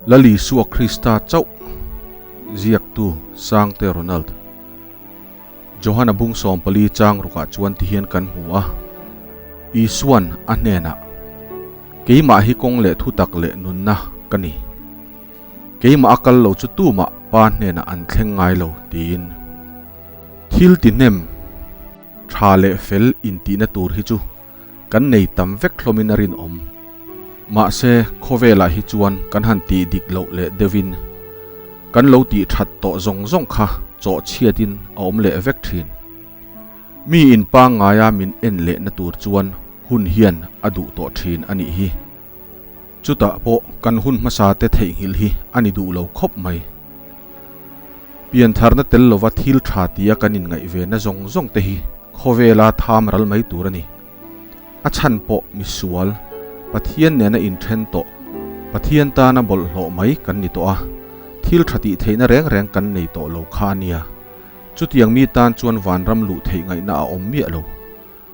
Lal Isua Krista chauh ziaktu Sangte Ronald. Johana bung 14 chang rukah chuan ti hian kan hmu a, Isuan a hnenah, Keimah hi kawng leh thutak leh nunna ka ni. Keimah a kal lo chu tumah Pa hnenah an thleng ngai lo, tiin. Thil ti hnem, tha leh fel intihna tur hi chu kan nei tam vek hlawmin a rinawm. Mahse, khawvelah hi chuan kan han tih dik loh leh deuhin kan lo tih that tawh zawng zawng kha chawh chhiatin a awm leh vek thin. Mi in pangngaia min en lehna tur chuan hun hian a duh tawh thin a nih hi. Chutah pawh kan hun hmasa te theihnghilh hi a ni duh lo khawp mai. Piantharna tel lova thil tha tia kan inngaih ve na zawng zawng te hi khawvela tham ral mai tur a ni. A chhan pawh misual, Pathian nena inthen tawh, Pathian tana bawlhhlawh mai kan ni tawh a, thil tha tih theihna reng reng kan nei tawh lo kha a nia. Chutiang mi tan chuan vanram luh theih ngaihna a awm miah lo.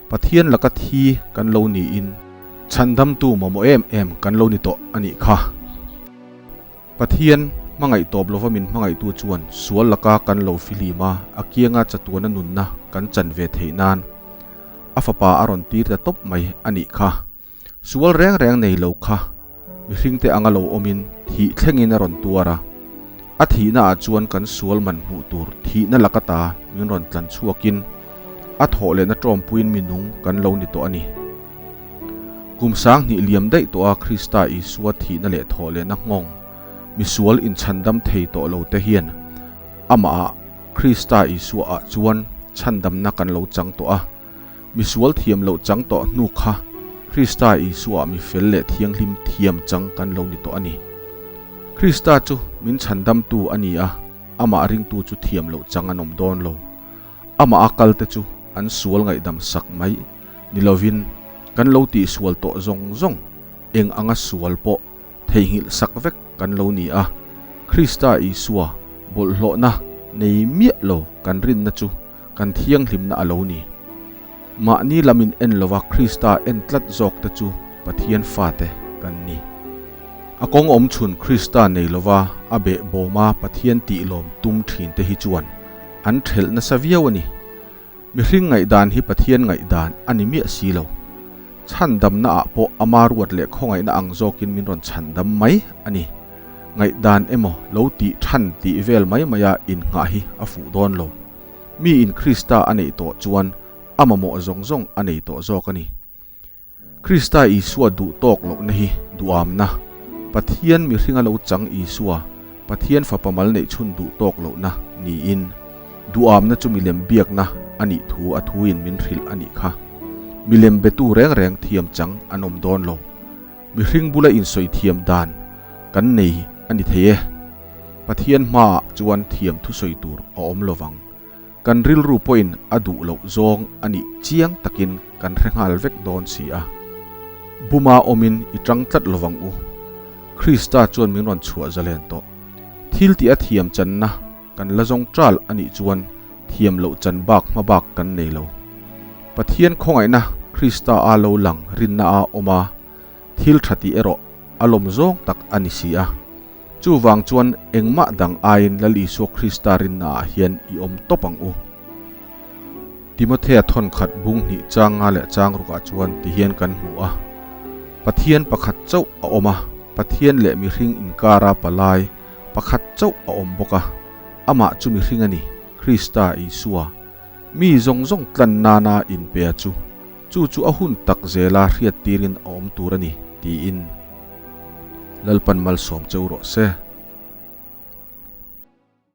Pathian laka thi kan lo niin chhandamtu mamawh em em kan lo ni tawh a nih kha. Pathian hmangaih tawp lova min hmangaihtu chuan sual laka kan lo fihlim a, a kianga chatuana nunna kan chan ve theih nan a fapa a rawn tir ta tawp mai a nih kha. Sual reng reng nei lo kha mihringte anga lo awmin thih thlengin a rawn tuar a, a thihna ah chuan kan sual man hmuh tur thihna laka ta min rawn tlan chhuakin a thawh lehna tawmpuiin mi nung kan lo ni tawh a ni. Kum 2000 liam daih tawh a Krista Isua thihna leh thawh lehna nghawng misual inchhandam thei tawh lo te hian amah ah Krista Isua ah chuan chhandamna kan lo chang tawh a. Misual thiam loh chang tawh hnu kha Krista Isua mi fel leh thianghlim thiam chang kan lo ni tawh a ni. Krista chu min chhandamtu a ni a, amah ringtu chu thiam loh chang an awm dawn lo. Amah a kalte chu an sual ngaihdam sak mai ni lovin kan lo tihsual tawh zawng zawng eng anga sual pawh theihnghilh sak vek kan lo ni a, Krista Isua bawlhhlawhna nei miah lo kan rinna chu kan thianghlimna a lo ni. Mahni lamin en lova Krista en tlat zawk te chu Pathian fate kan ni. A kawng awm chhun Krista nei lova a beh bawma Pathian tih lawm tum thin te hi chuan an thelh nasa viau a ni. Mihring ngaihdan hi Pathian ngaihdan a ni miah si lo. Chhandamna ah pawh ama ruat leh khawngaihna ang zawkin min rawn chhandam mai a ni. Ngaihdan emaw lo tih than tih vel mai maia innghah hi a fuh dawn lo. Mi in Krista a neih tawh chuan a mamawh zawng zawng a nei tawh zawk a ni. Krista Isua duh tawk lohna hi duhamna, Pathian mihringa lo chang Isua, Pathian Fapa mal neih chhun duh tawk lohna niin, duhamna chu milem biakna a nih thu a thuin min hrilh a nih kha. Milem betu reng reng thiam chang an awm dawn lo. Mihring bula insawi thiam dan kan nei a ni thei e. Pathian hmaah chuan thiam thusawi tur a awm lovang. Kan rilru pawhin a duh loh zawng a nih chiang takin kan hre nghal vek dawn si a. Buma awmin i tang tlat lovang u. Krista chuan min rawn chhuah zalen tawh. Thil tih a thiam channa kan la zawng tal a nih chuan thiam loh chan bak hma bak kan nei lo. Pathian khawngaihna Krista a lo lang rinna a awm a, thil tha tih erawh a lawm zawng tak a ni si a. Chuvang chuan engmah dang aiin Lal Isua Krista rinna ah hian i awm tawp ang u. Timothea thawn khat bung hnih chang nga leh chang rukah chuan ti hian kan hmu a, Pathian pakhat chauh a awm a, Pathian leh mihring inkara palai pakhat chauh a awm bawk a, amah chu mihring a ni, Krista Isua. Mi zawng zawng tlan nana inpea chu, chu chu a hun tak zela hriattirin a awm tur a ni, tiin. Lalpan malsawm cheu rawh se.